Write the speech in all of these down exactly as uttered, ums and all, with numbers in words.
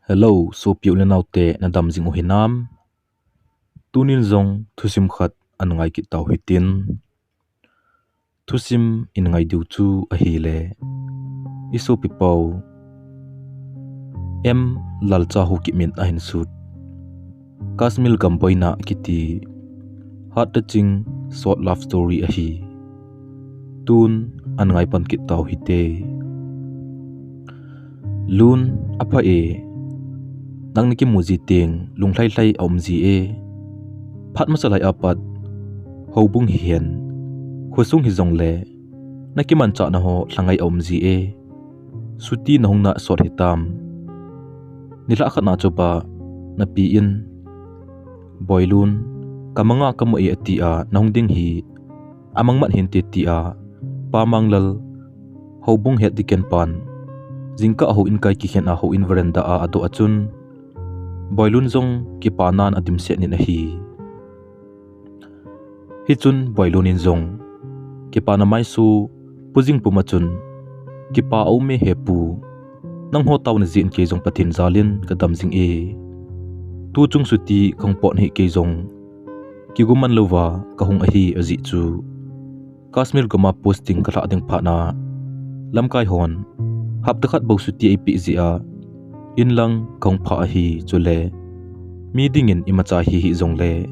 Hello, sopi u le naote, na dam jing u hinam? Tunin jong thusim khat ana ngai kit tau hitin. Thusim in ngai diu chu ahile, i sopi pau M Lalcha Haokip in ahin sut Kashmir Gam Boina kiti heart touching short love story ahi. Tun ana ngai pan kit tau hite. Lun, apha e, nang na kimu ji teng lunglhai lhai a um ji e. Phat masa lai apat houbung hihen, khosung hijongle na kimanchahna ho lhangai a um ji e. Chuti na hung na sot hitam? Nilhah khat na chu ba na pi in, Boilun, ka manga ka mu e, ati a na hung ding hi amang mat hinte, tia Pa Manglal, houbung head deacon pan, jingkah houin kai kikhen a houin veranda a adoh a chun, Boilun jong kipanan adimset in ahi. Hichun Boilun in jong kipana maisu Pu Jingpum a chun, kipa a um e he pu, nangho taona jeh in kei jong Pathen jal in ka dam jing e. Tu chung chuti kahung pot hi kei jong kiguman louva kahung ahi, ajeh chu Kashmir gam a posting kalhah ding phat na lamkai hon hapta khat bou chuti eipeh jeh a inlang kahung phah ahi. Chule mi dingin imacha hi hijongle,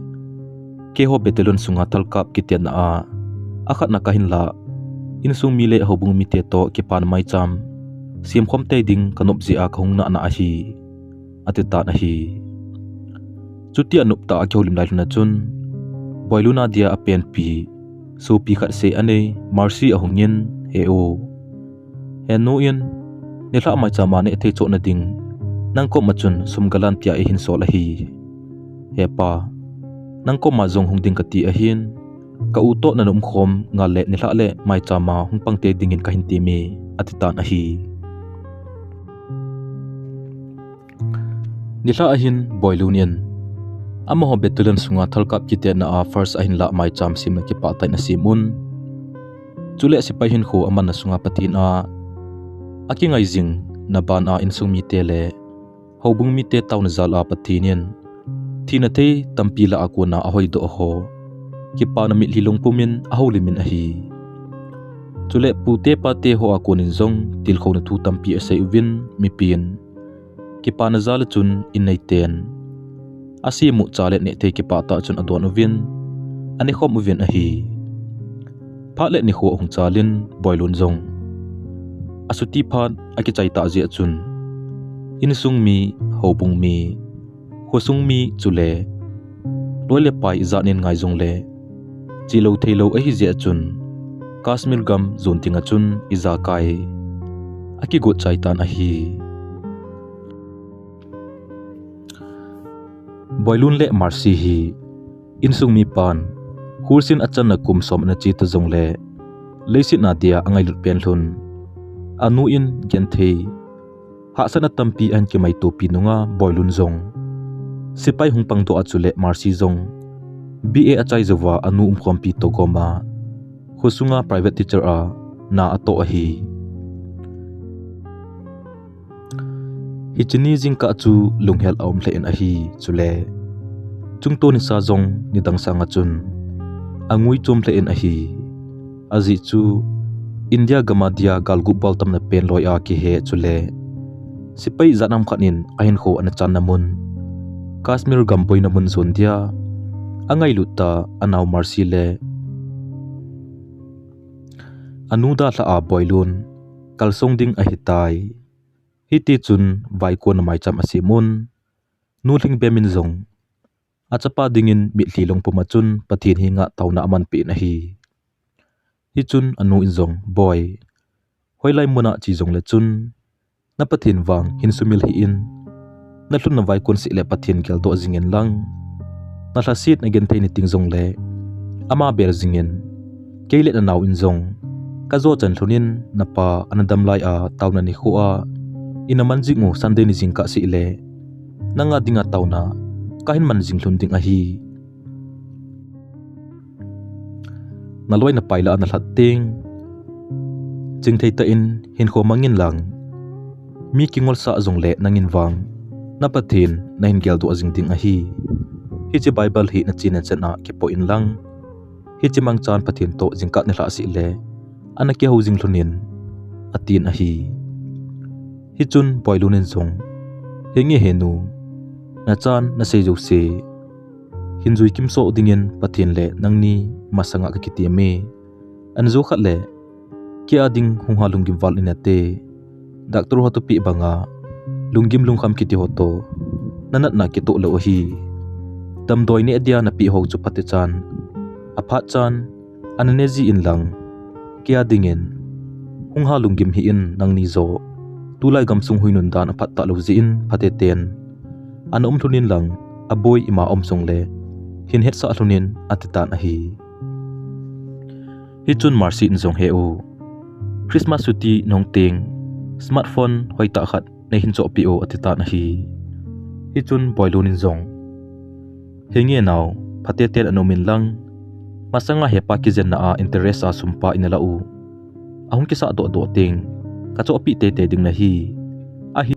keiho battalion sunga thalkap kitetna a akhatna kahin lah, insung mi le houbung mite toh kipana maicham semkhom tei ding kanop jeh a kahung nahna ahi, ati tan ahi. Chuti anop tah a kihoulim lai lhon a chun, Boilun a dia apenpi sopi khat seh anei Mercy ahung in, He u, he nu in, nilhah maicham a nehthei chohna ding nang koma chun sum galan tia eihin sol ahi. He pa, nang koma jong hung ding kati ahin, ka u toh nana umkhom ngal le nilhah le maicham a hung pangte dingin kahin temme, ati tan ahi. Nilhah ahin Boilun in amaho battalion sunga thalkap kitetna a first ahin lah maicham semna kipah tah in asem un. Chule sepai hinkho amanna sunga Pathen a akingai jingna ban a insung mite le houbung mite taona jal a Pathen in thina thei tampi lah a kona ahoidoh ho kipana mitlhi lungpum in ahoulim in ahi. Chule pute pate ho a konin jong tilkhouna thu tampi asei uvin, mipin kipana jal a chun inneiten asem u cha le nehthei kipah tah chun adon uvin, anekhom uvin ahi. Phat le nikho ahung chal in Boilun jong achuti phat akichai tah jeh a chun, insung mi, houbung mi, khosung mi chule loi le pai ijat in ngai jongle chelou theilou ahi jeh a chun, Kashmir gam jon ding a chun ijakai akigot chai tan ahi. Boilun le Mercy hi insung mipan khursin achanna kum som ana che ta jongle, leiset a dia angailut pen lhon, anu in genthei hahsatna tampi ahin kimaitopi nunga Boilun jong sepai hung pangdoh a chule Mercy jong B A achai jouva anu umkhompi toh gom a khosunga private teacher a na atoh ahi. Hiche ni jingkah chu lunghel aum lheh in ahi, chule chungto nisa jong nidang sanga chun angui chom lheh in ahi. Ajeh chu India gam a dia galguh bol tamna pen loi a kihe chule sepai ijat ham khat in ahinkho ana channa mun, Kashmir gam boina mun jon dia angailut ta anao Mercy le anu dalhah a Boilun kalsong ding ahitai. Hitichun vaikon a maicham asem un, Nu Lhingbem in jong achapa dingin mitlhi lungpum a chun Pathen henga taona amanpeh in ahi. Hichun anu in jong, Boi, hoilai muna che jongle chun na Pathen vang hin sumil hih in, nalhunna vaikon seh le Pathen geldoh jingin lang, nalhaset nagenthei ni ting jongle ama bel jingin, kei le nanao in jong kajo chan lhon in napa ana dam lai a taona nikho a ina man jing u Sunday ni jingkah seh le nanga dinga taona kahin man jing lhon ding ahi. Naloi napai lah a nalhat teng, chingthei tah in hinkho mangin lang, mi kingolsah jongle nangin vang Na Pathen nahin geldoh jing ding ahi. Hiche Bible hi nachena chan a kipoi inlang, hiche mangchan Pathen toh jingkah nilhah seh le ana kihou jing lhon in, atin ahi. Hichun Boilun in jong, Henge henu, nachan nasei jouse hin jui kimsoh dingin Pathen le nangni masanga kakitem e. An jo khat le, kei a ding hung ha lunggim val in ate. Doctor ho toh peh banga lunggim lungkham kiti ho toh nanatna kitoh lou ahi. Damdoi neh dia napeh ho chu phatechan, aphatchan ana ne ji inlang, kei a dingin hung ha lunggim hih in nangni joh. Tulai gamsung huinun dan aphat talou jeh in phatechan ana um lhon inlang, aboi ima um jongle hin hetsah lhon in, ati tan ahi. Hichun Mercy in jong, He u, Christmas chuti nahung teng smartphone hoitah khat neihin chohpeh o, ati tan ahi. Hichun Boilun in jong, Henge nao, phatechan ana um inlang, masanga hepa kijenna a interest a sum pa ina lah u ahung kisahdoh doh teng kachohpeh teitei ding nahi. Ahi,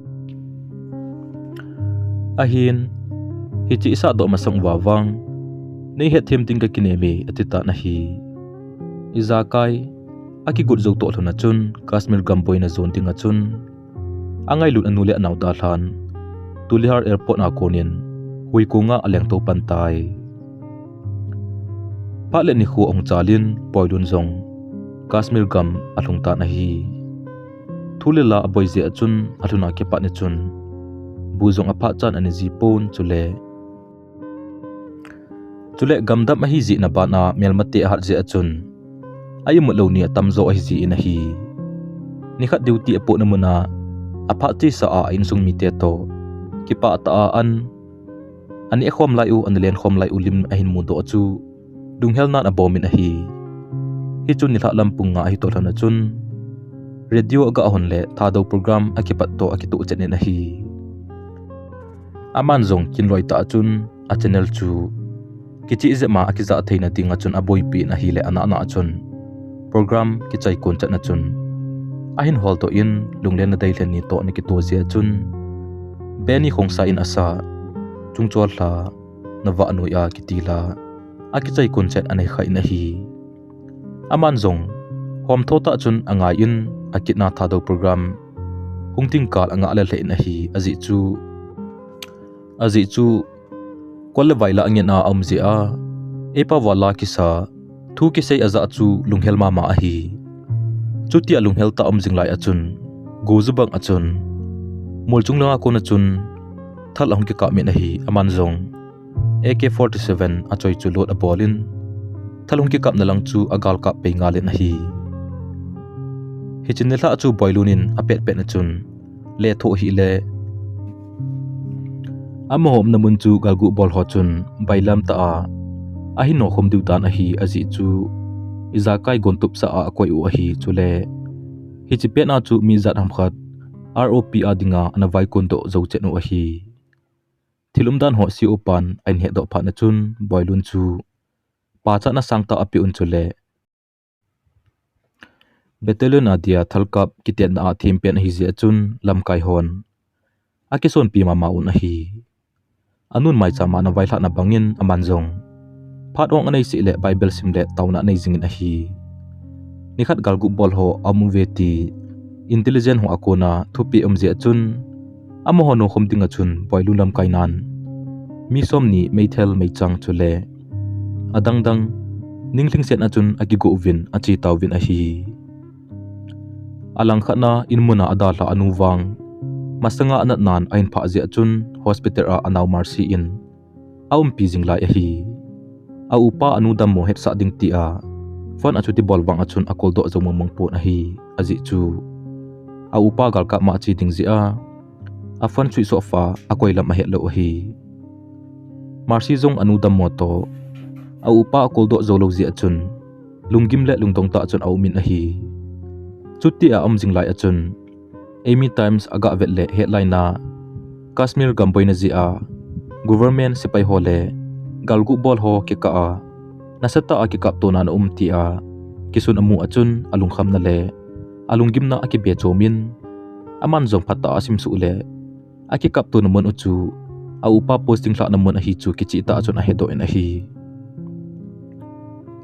ahin, hiche isahdoh masang uva vang neihetthem ding kakinem e, ati tan ahi. Ijakai akigot jou toh lhon a chun Kashmir gam boina jon dinga chun angailut anu le anao dalhan Tulihar Airport a konin huikonga alengtou pan tai. Phat le nikho ahung chal in Boilun jong Kashmir gam alhung tan ahi. Thu le la aboi jeh a chun alhun a kipat in chun bu jong aphatchan ana ji pon, chule chule gamdam ahi jeh in abana melmate ahat jeh a chun a imut lou ni atamjo ahi jeh in ahi. Nikhat duty apohna muna aphat chesa a a insung mite toh kipah tah a an aneh khom lai u, ana len khom lai u lim ahin mudoh a chu lunghelnan abomin ahi. Hichun nilhah lam pung nga ahitoh lhon a chun radio aga hon le Thadou program akipat toh akitoh chet in ahi. Aman jong kinloi tah a chun a channel chu kicheh jep ma akijah theina dinga chun aboipi in ahile, anahna a chun program kichai kon chetna chun ahin holdoh in, lunglel nadei lhen ni toh ana kitoh jeh a chun, Benny Khongsai in asah Chungchol Lha, Navah Noi a kiti la akichai kon chet ana kha in ahi. Aman jong homtho tah chun angai in, akitna Thadou program hung ding kal angah lel lheh in ahi. Ajeh chu, ajeh chu kol le vai la angen a aum jeh a, eipa val la kisa thu kisei ajah chu lunghel mama ahi. Chutia lunghel tah a um jing lai a chun, go ju bang a chun, mol chung langa kon a chun thal ahung kikap in ahi. Aman jong A K forty-seven achoi chu load abol in, thal hung kikapna lang chu agalkap pei ngal in ahi. Hiche nilhah chu Boilun in apet pet na chun, lethoh hih le, amaho umna mun chu galguh bol ho chun bailam tah a ahin nokhom diu dan ahi. Ajeh chu ijakai gon tupsah a akoi u ahi. Chule hiche pet na chu mi jat ham khat R O P a dinga ana vaikon doh jou chet u ahi. Thil umdan ho C O pan ahin hetdoh phat na chun Boilun chu pachatna sangtah apeh un, chule battalion a dia thalkap kitetna a thempen ahi jeh a chun lamkai hon akisonpi mama un ahi. Anun maicham a ana vailhahna bangin aman jong phat ong anei seh le Bible sim le taona anei jingin ahi. Nikhat galguh bol ho aum uve ti intelligence ho a kona thupeh um jeh a chun, amaho nokhom dinga chun Boilun lamkai nan mi somni meithal meichang chule adang dang ninglhingset na chun akigo uvin ache tauvin ahi. Alangkhat na in muna adalhah anu vang masanga anatnan ahin phah jeh a chun hospital a anao Mercy in aumpi jing lai ahi. A upa anu dammo hetsah ding tia phone achuti bol vang a chun akoldoh jou mongmong pon ahi. Ajeh chu a upa galkap ma ache ding jeh a, a phone switch off a akoi lam ahet lou ahi. Mercy jong anu dammo toh a upa akoldoh jou lou jeh a chun lunggim le lungdong tah chun aumin ahi. Chutia aum jing lai a chun Eimi Times aga vet le headline a Kashmir gam boina jeh a government sepai ho le galguh bol ho kikah a nasatah a kikaptona ana um tia kisun amu a chun alungkhamna le alunggimna akibe chomin, aman jong phatah a asimsuh le Akikaptona mun u chu a upa posting lhahna mun ahi chu kicheh tah chun ahedoh in ahi.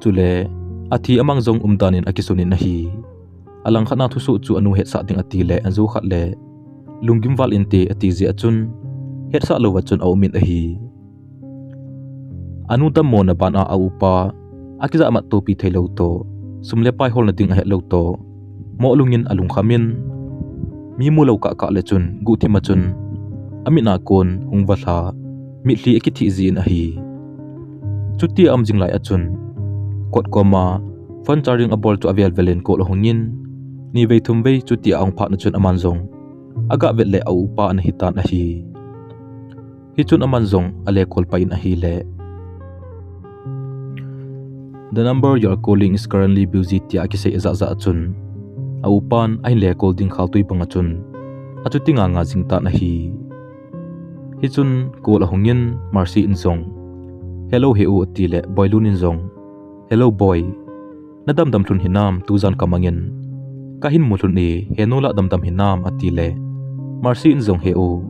Chule athi amang jong umdan in akisun in ahi. Alangkhat a thusoh chu anu hetsah ding ati le ajo khat le lunggim val inte ati jeh a chun hetsah louva chun aum in ahi. Anu dammona ban a a upa akijahmat topi theilou toh, sum le pai holna ding ahetlou toh, moh lungin alungkham in, mi mulou kahkah le chun guhthim a chun amit a kon hung valha, mitlhi akithih jin ahi. Chutia aum jing lai a chun kot koma phone charging abol chu avel vel in call ahung in, nivei thumvei chutia ahung phat na chun aman jong agah vet le a upa ana hitan ahi. Hichun aman jong ale call pai in ahile, "The number you are calling is currently busy," tia akisei ajah jah a chun a upan ahin le call ding khaltui banga chun achuti nganga jing tan ahi. Hichun call ahung in Mercy in jong, "Hello he u," ati le Boilun in jong, "Hello Boi, nadamdam lhun hinam, tujan kamangin kahin mu lhun e, henu lah damdam hinam," ati le Mercy in jong, "He u,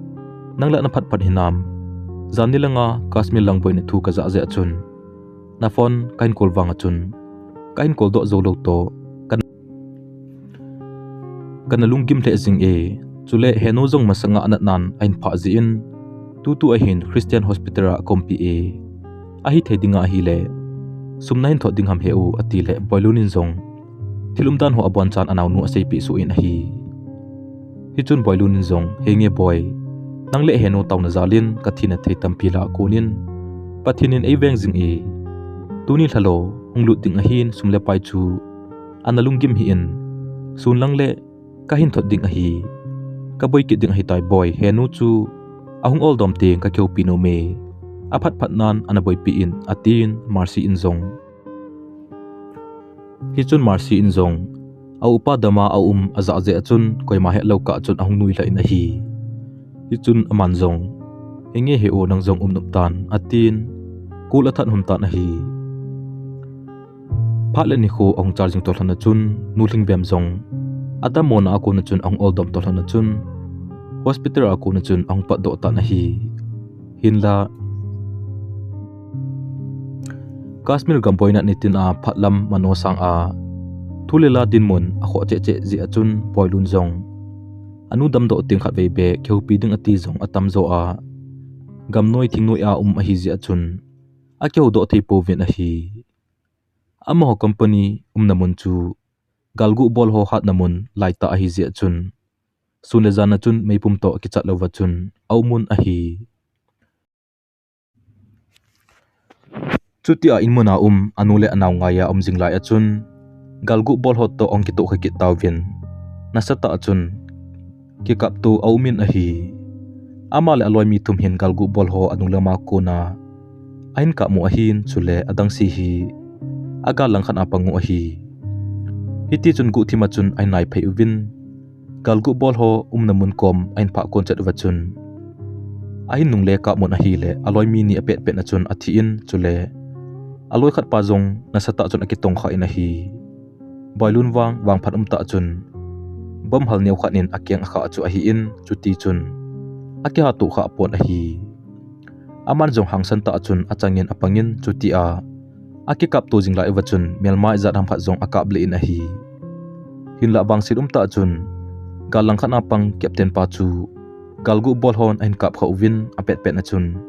nang lah naphat phat hinam, janni langa Kashmir lang boina thu kajah jeh a chun na phone kahin call vang a chun kahin call doh jou lou toh, kana lunggim lheh jing e. Chule henu jong masanga anatnan ahin phah jeh in, tutu ahin Christian Hospital a akompeh e. Ahithei dinga ahile sum nahin thot ding ham he u," ati le Boilun in jong thil umdan ho abonchan anaonu aseipeh soh in ahi. Hichun Boilun in jong, "Henge Boi, nang le henu taona jal in kathina thei tampi lah a kon in Pathen in eiveng jing e. Tuni lha lou hung lut ding ahin, sum le pai chu ana lunggim hih in, sun lang le kahin thot ding ahi. Kaboi kit ding ahitai Boi, henu chu ahung oldom teng kakihoupi nom e. Aphat phat nan ana boipi in," atin Mercy in jong. Hichun Mercy in jong a upa dama aum ajah jeh a chun koima hetlou kah chun ahung nuilhah in ahi. Hichun aman jong, "Henge he u, nang jong um nop tan," atin call athat hon tan ahi. Phat le nikho ahung chal jing toh lhon a chun, Nu Lhingbem jong adammona a kon a chun ahung oldom toh lhon a chun, hospital a kon a chun ahung patdoh tan ahi. Hinla Kashmir gam boina nitin a phat lam mano sang a thu le la dinmun akhoh cheh cheh jeh a chun Boilun jong anu damdoh teng khatvei beh kihoupi ding ati jong atam jo a, gamnoi thingnoi a um ahi jeh a chun akihoudoh thei pouvin ahi. Amaho company umna mun chu galguh bol ho hatna mun laitah ahi jeh a chun, sun le jan a chun meipum toh kichat louva chun aum un ahi. Chutia inmun a um anu le anao ngai a um jing lai a chun, galguh bol ho toh ahung kitohkha kit tauvin, nasatah a chun kikapto aum in ahi. Ama le aloi mi thum hin galguh bol ho anung lama kona ahin kap mu ahin, chule adangse hi agal langkhat a pang u ahi. Hitichun guhthim a chun ahin naiphei uvin, galguh bol ho umna mun kom ahin phah kon chet uva chun, ahin nungle kap mun ahile aloi mi ni apetpet na chun athi in, chule aloi khat pa jong nasatah chun akitongkha in ahi. Boilun vang, vangphat umtah chun bomb hal neo khat in akeng akhah chu ahi in, chutichun akihatoh khah pon ahi. Aman jong hangsan tah chun achangin apangin, chutia akikapto jing lai uva chun melma ijat ham khat jong akap lih in ahi. Hinlah vangset umtah chun gal langkhat a pang captain pa chu galguh bol hon ahin kapkha uvin, apetpet na chun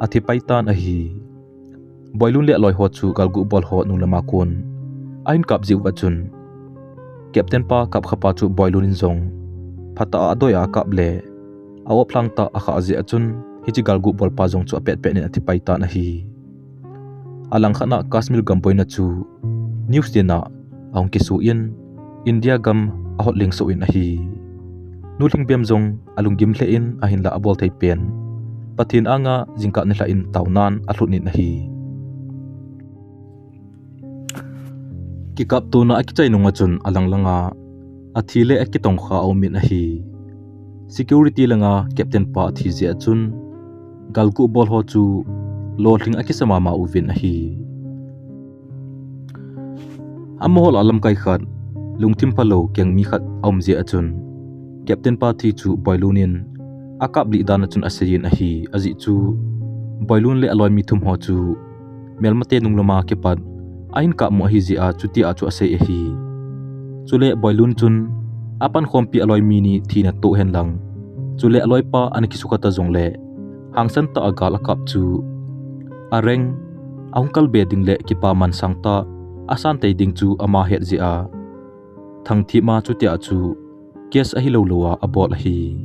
athi pai tan ahi. Boilun le aloi ho chu galguh bol ho nung lama kon ahin kap jeh uva chun, captain pa kapkha pa chu Boilun in jong phatah a adoi a akap le, a-op lhang tah akhah jeh a chun, hiche galguh bol pa jong chu apetpet in athi pai tan ahi. Alangkhat a Kashmir gam boina chu news tin a ahung kiso in, India gam ahot lengsoh in ahi. Nu Lhingbem jong alunggim lheh in, ahinlah abol thei pen Pathen anga jingkah nilhah in taonan alhut in ahi. Kikaptona akichai nunga chun alang langa athi le akitongkha aum in ahi. Security langa captain pa athi jeh a chun, galguh bol ho chu lolhing akisa mama uvin ahi. Amaho lah a lamkai khat, lungthim phalou keng mi khat aum jeh a chun, captain pa thi chu Boilun in akaplih dan a chun aseiyin ahi. Ajeh chu Boilun le aloi mi thum ho chu melmate nunglama kipat ahin kap mu ahi jeh a chutia chu asei ahi. Chule Boilun chun apankhompi aloi mi ni thina toh hen lang, chule aloipa ana kisukha ta jongle hangsan tah a gal akap chu a rank ahung kal be ding le kipaman sang tah asan tei ding chu ama het jeh a Thangthip ma chutia chu case ahilou lou a abol ahi.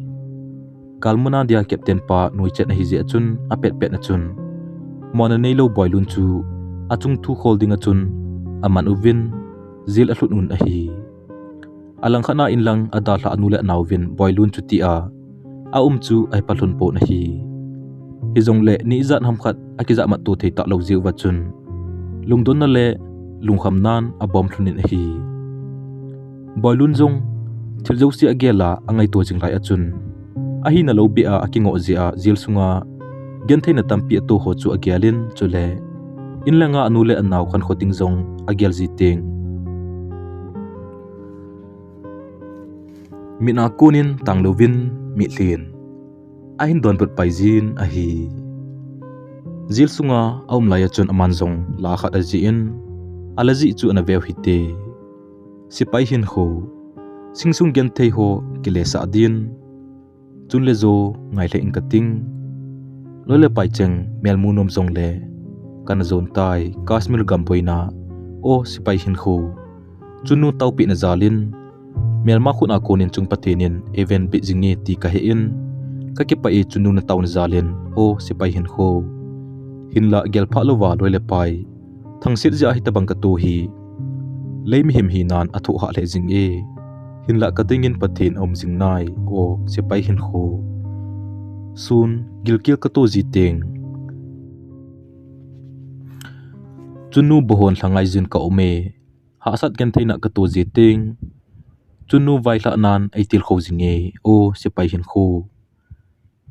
Galmuna dia captain pa nuichet ahi jeh a chun apet pet na chun mona neilou Boilun chu achung thu khol ding a chun aman uvin jail alhun un ahi. Alangkhat na inlang adalhah anu le anao uvin Boilun chutia aum chu ahi palhun pon ahi. Hijongle ni ijat ham khat akijah mat to thei talou jeh uva chun lungdonna le lungkham nan abom lhun in ahi. Boilun jong thil jouse agel a angaito jing lai a chun ahina lou beh a akingoh jeh a jail sunga gentheina tampi ato ho chu agel in chule in langa anu le anao khankho ding jong agel ji teng mit a kon in tanglouvin mitlhi in ahin donbut pai jin ahi. Jail sunga aum lai a chun aman jong la khat ajih in, ala jih chu ana veu hite. Sepai hinkho, singsung genthei ho kilesah din, chun le jo ngailheh ing kating. Loi le pai cheng melmu nom jongle kana jon tai, Kashmir gam boina, o sepai hinkho. Chunnu taopeh na jal in, melma khut a kon in chung Pathen in eiven bit jing e ti kahe in, kakipah e chunnu nataona jal in, o sepai hinkho. Hinlah gelphah louva loi le pai thangset jeh a hitobang kato hi, lei mihem hinan athoh hah lheh jing e. Hinlah kading in Pathen aum jing nai, o sepai hinkho. Sun gilkel kato ji teng, chunnu bohon lhangai jin kaum e. Hahsat gentheina kato ji teng, chunnu vailhah nan eitilkhou jing e, o sepai hinkho.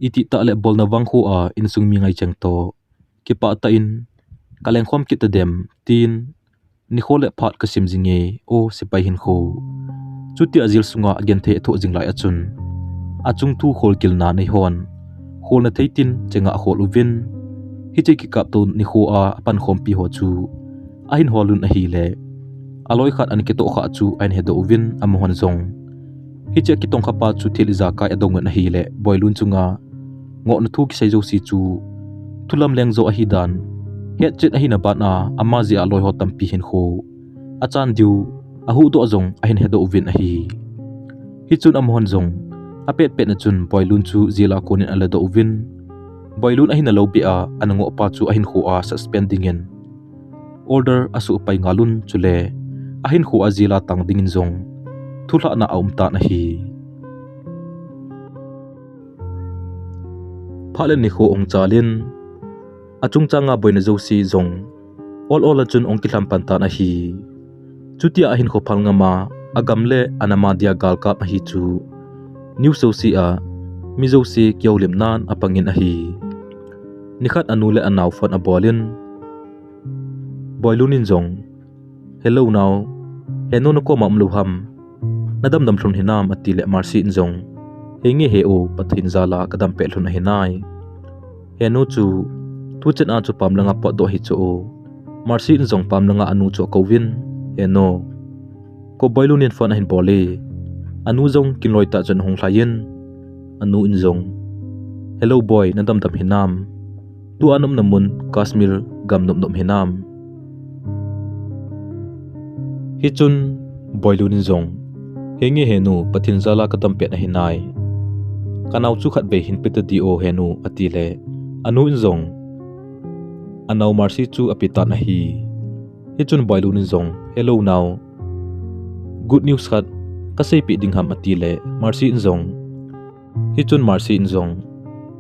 Itih tah le bolna vangkho a insung mi ngai cheng toh kipah tah in kalengkhom kit tadem, tin nikho le phat kasim jing e, o sepai hinkho. Chutia jail sunga agenthei athoh jing lai a chun achung thu kholgilna neihon kholna thei tin chenga akhol uvin, hiche kikapto nikho a apankhompi ho chu ahin hol un ahile, aloi khat ana kitoh khah chu ahin hedoh uvin amahon jong hiche akitongkha pa chu thil ijakai adong un ahile, Boilun chunga ngohna thu kisei jouse chu thulam leng jo ahidan hetchet ahina ban a, ama jeh a loi ho tampi hinkho achan diu ahuhdoh jong ahin hedoh uvin ahi. Hichun amahon jong apetpet na chun Boilun chu jail a kon in aladoh uvin, Boilun ahina lou beh a ana ngoh pa chu ahinkho a suspend dingin order asuh pai ngal un, chule ahinkho a jail a tang dingin jong thulhahna aum tan ahi. Phat le nikho ahung chal in, achungchanga boina jouse jong ol ol a chun ahung kilham pan tan ahi. Chutia ahinkho phal ngam a, agam le anam a dia galkap ahi chu news jouse a mi jouse kihoulim nan apangin ahi. Nikhat anu le anao phone abol in, Boilun in jong, Hello nao, henu nakoma umlou ham, nadamdam lhon hinam, atile Mercy in jong, Henge he u, Pathen jal a kadam peh lhon ahinai. Henu chu tuchan a chu pam langa potdoh ahi chu o. Mercy in jong pam langa anu chu akouvin, Henu, ko Boilun in phone ahin bol e. Anu jong kinloi tah chun ahung lhai in, anu in jong, Hello Boi, nadamdam hinam? Tua naumna mun Kashmir gam nopnop hinam? Hichun Boilun in jong, Henge henu, Pathen jal a kadam pet ahinai. Kanao chu khatvei hinpe tadi o henu, atile anu in jong anao Mercy chu apetan ahi. Hichun Boilun in jong, Hello nao, good news khat kaseipeh ding ham, atile Mercy in jong, hichun Mercy in jong,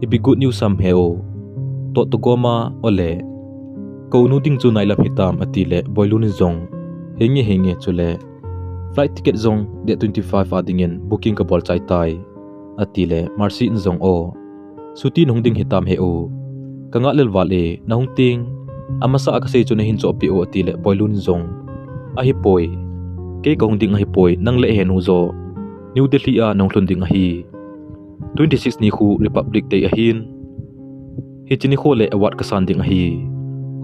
Ipi good news ham he o? Toh togoma ole, kounu ding chu nailam hitam, atile Boilun in jong, Henge henge, chule flight ticket jong date twenty five a dingin booking kabol chai tai, atile Mercy in jong, O, chuti nahung ding hitam he o? Kangah lel val e, nahung teng amasa a kasei chu nahin chohpeh o, atile Boilun in jong, Ahipoi, kei kahung ding ahipoi, nang le henu jo New Delhi a nahung lhun ding ahi. Twenty six nikho Republic Day ahin. Hiche nikho le award kasan ding ahi.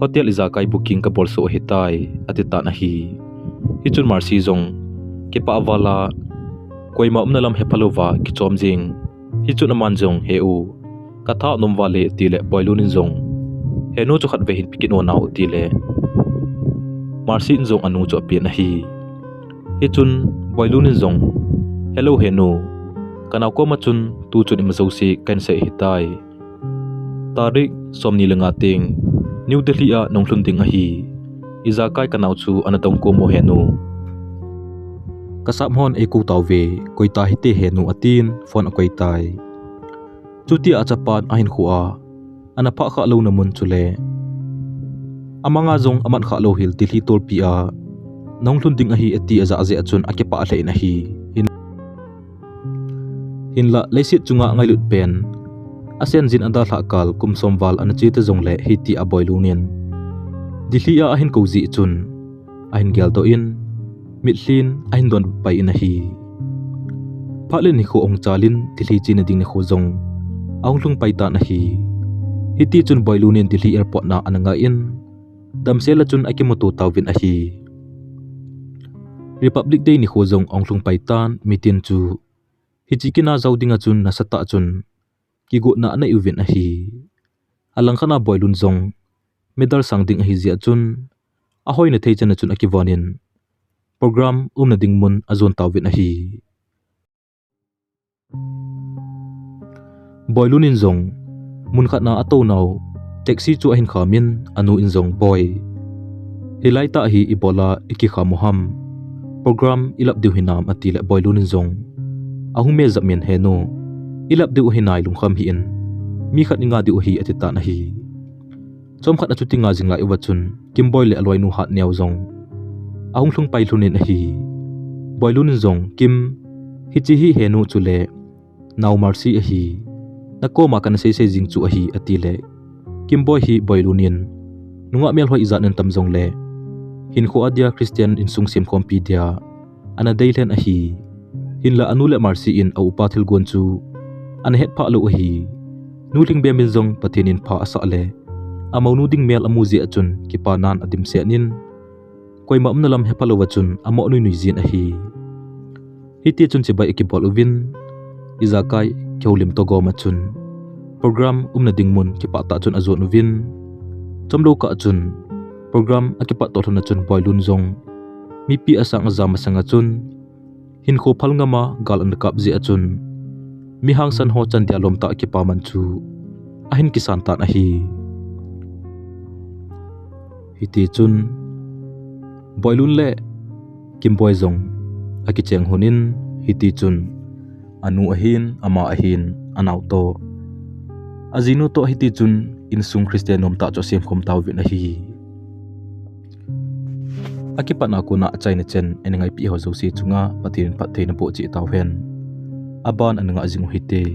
Hotel ijakai booking kabol soh ahitai, ati tan ahi. Hichun Mercy jong kipah val a, koima umna lam hepha louva kichom jing. Hichun aman jong, "He u, katha nom val e," atile Boilun in jong, "He nu chu khatvei hin pe kit o nao," atile Mercy in jong anu chu apen ahi. Hichun Boilun in jong, "Hello he nu, kanao koma chun tuchun ima jouse kahin sei ahitai. Tarik somni le nga teng New Delhi a nahung lhun ding ahi. Ijakai kanao chu ana dong kom o he nu. Kasap hon eikou tauve, koi ta hite he nu," atin phone akoi tai. Chutia achapan ahinkhoa ana phah khah louna mun chule amanga jong aman khah lou hel Delhi tolpi a nahung lhun ding ahi ati ajah jeh a chun akipah lheh in ahi. Hin, hinlah leiset chunga ngailut pen asen jin adalhah kal kum som val ana che ta jongle hitia Boilun in Delhi a ahin kou jeh chun ahin geldoh in, mitlhi in ahin don pai in ahi. Phat le nikho ahung chal in Delhi chena ding nikho jong ahung lhung pai tan ahi. Hitichun Boilun in Delhi airport na ana ngai in, damsel a chun akimuto tauvin ahi. Republic Day nikho jong ahung lhung pai tan, mitin chu hiche kin a jao dinga chun nasatah chun kigotna anei uvin ahi. Alangkhat a Boilun jong medal sang ding ahi jeh a chun ahoina thei chan a chun akivon in program umna ding mun ajon tauvin ahi. Boilun in jong mun khat na atounau taxi chu ahin kham in anu in jong, "Boi, hilai tah hi ibola ikikham u ham? Program ilap diu hinam?" atile Boilun in jong ahung me jap in, "He nu, ilap diu ahi nai, lungkham hih in, mi khat inga diu ahi," ati tan ahi. Chomkhat achuti nga jing lai uva chun Kimboi le aloinu Hatneo jong ahung lhung pai lhon in ahi. Boilun in jong, "Kim, hiche hi he nu chule nao Mercy ahi. Nakoma kana seisei jing chu ahi," atile Kimboi hi Boilun in nungah melhoi ijat in atam jongle hinkho a dia Christian insung semkhompi dia ana deilen ahi. Hinlah anu le Mercy in aupa thilgon chu ana hetphah lou ahi. Nu Lhingbem in jong Pathen in pha asah le amounu ding mel amu jeh a chun kipanan adimset in, koima umna lam hepha louva chun amo nuinui jin ahi. Hitichun chibai akibol uvin, ijakai kihoulim toh gom a chun program umna ding mun kipah tah chun ajon uvin, chomlou kah chun program akipat toh lhon a chun Boilun jong mipi asang ajam masang a chun hinkho phal ngam a gal ana kap jeh a chun mihangsan ho chan dia lom tah kipaman chu ahin kisan tan ahi. Hitichun Boilun le Kimboi jong akicheng lhon in, hitichun anu ahin, ama ahin, anao toh, ajinu toh hitichun insung Christian nomtah chu asemkhom tauvin ahi. Akipatna kona achaina chan eina ngaipi ho jouse chunga Pathen in phattheina boh cheh tauhen. Aban ana ngah jing u hite.